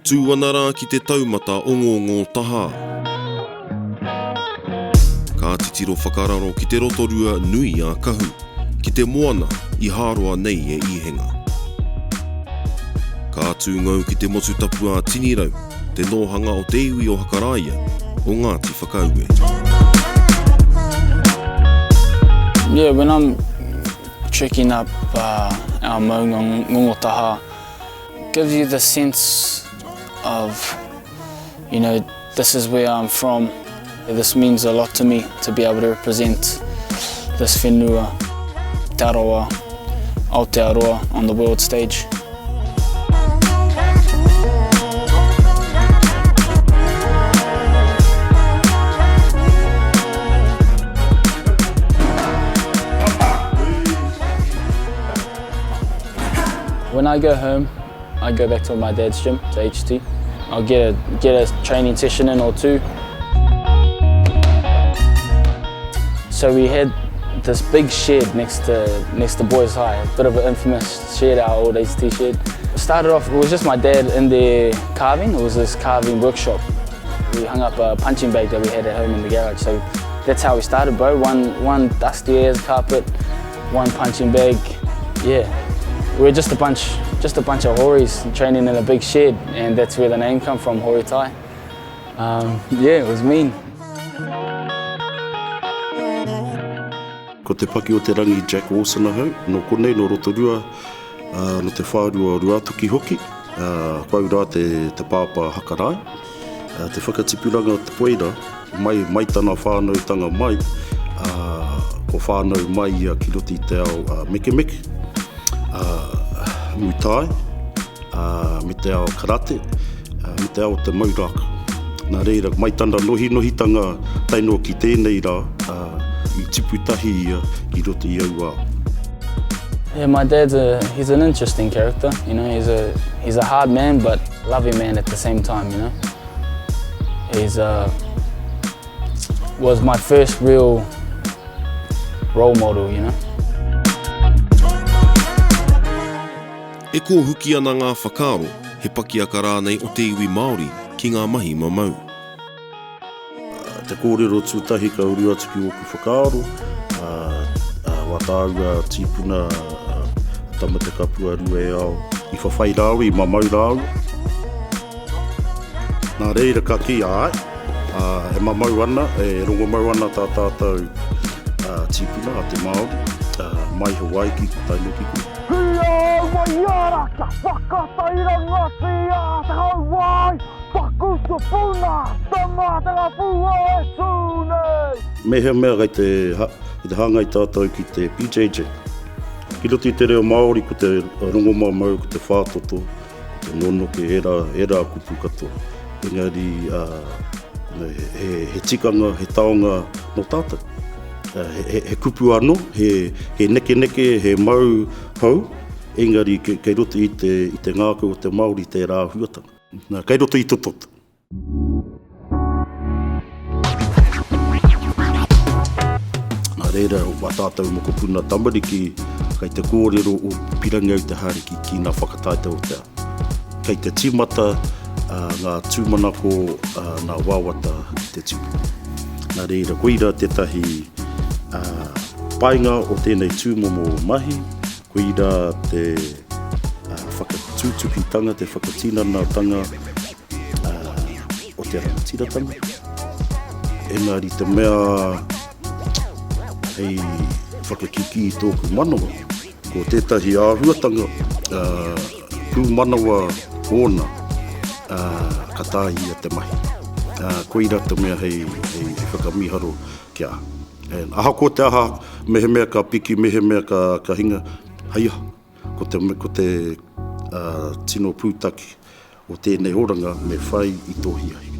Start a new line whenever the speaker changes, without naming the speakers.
Tū ana rā ki te taumata o Ngōngōtahā. Ka titiro whakararo ki te Rotorua nui a Kahu, ki te moana i hāroa nei e Īhenga. Ka tūngou ki te motu tapu a Tinirau, te nōhanga o te iwi o Hakaraia, o Ngāti Whakaue.
Yeah, when I'm trekking up uh, our maunga Ngongotaha, gives you the sense of, you know, this is where I'm from. This means a lot to me to be able to represent this whenua, Te Arawa, Aotearoa on the world stage. When I go home, I go back to my dad's gym, to HT. I'll get a, get a training session in or two. So we had this big shed next to next to Boys High, a bit of an infamous shed, our old HT shed. Started off, it was just my dad in there carving. It was this carving workshop. We hung up a punching bag that we had at home in the garage. So that's how we started, bro. One, one dusty ass carpet, one punching bag. Yeah, we were just a bunch, just a bunch of horis training in a big shed, and that's where the name come from, Hori Tai. Um, yeah, it was mean.
Ko Te Paki o te Rangi Jack Wilson ahau, nō konei, nō Rotorua, ā, nō te whārua o Ruātoki hoki, ā, ko au rā te, te pāpā Hakarae. Ā, te whakatipuranga o te poira, mai, mai tana whānautanga mai, ā, kua whānau mai ia ki roto i te ao ā, mekemeke, ā, mutai, ā, me te ao karate, ā, me te ao o te mau rākau. Nā reira, mai tana nohinohitanga tae noa ki tēnei rā, ā, i tipu tahi ia ki roto i aua ao.
Yeah, my dad's a he's an interesting character, you know, he's a he's a hard man but loving man at the same time, you know. He's uh was my first real role model, you know.
E kōhuki ana ngā whakaaro, he pakiaka rānei o te iwi Māori ki ngā mahi mamau.
Te kōrero tūtahi ka uru atu ki ōku whakaaro, wā tāua tīpuna Tamatekapua Rueao i whawhai rāua, i mamau rāua. Nā reira ka kī, āe, e mamau ana, e rongomau ana tā tātou tīpuna a te Māori, mai Hawaiki tae noa ki konei.
Ki a Waiara kia whakatairangatia te kauae, taku tupuna, tama te kapua e tū nei.
Mehemea kei te, kei te hāngai tātou ki te BJJ. Ki roto i te reo Māori ko te rongomamau, ko te whātoto, ko te nonoke, ērā, ērā kupu katoa. Engari, ā, he, he tikanga, he taonga nō tātou. He, he, he kupu anō, he, he nekeneke, he mau hou, engari kei, kei roto i te, i te ngākau o te Māori tērā āhuatanga. Nā, kei roto i te toto. Nā reira, wā tātou mokopuna tamariki, kei te kōrero o Pirangi au te haere ki, ki ngā whakataetae o te ao. Kei te tīmata ngā tūmanako, ngā wawata ki te tipu. Nā reira, koira tētahi painga o tēnei tūmomo mahi, koira te whakatūtukitanga, te whakatinanatanga o te rangatiratanga. Engari te mea hei whakakikī i tōku manawa, ko tētahi āhuatanga pūmanawa ōna ka tāia te mahi. Koira te mea hei whakamīharo ki a au. Ahakoa te aha, mehemea ka piki, mehemea ka hinga, hei aha, ko te, ko te tino pūtake o tēnei oranga me whai i tō hiahia.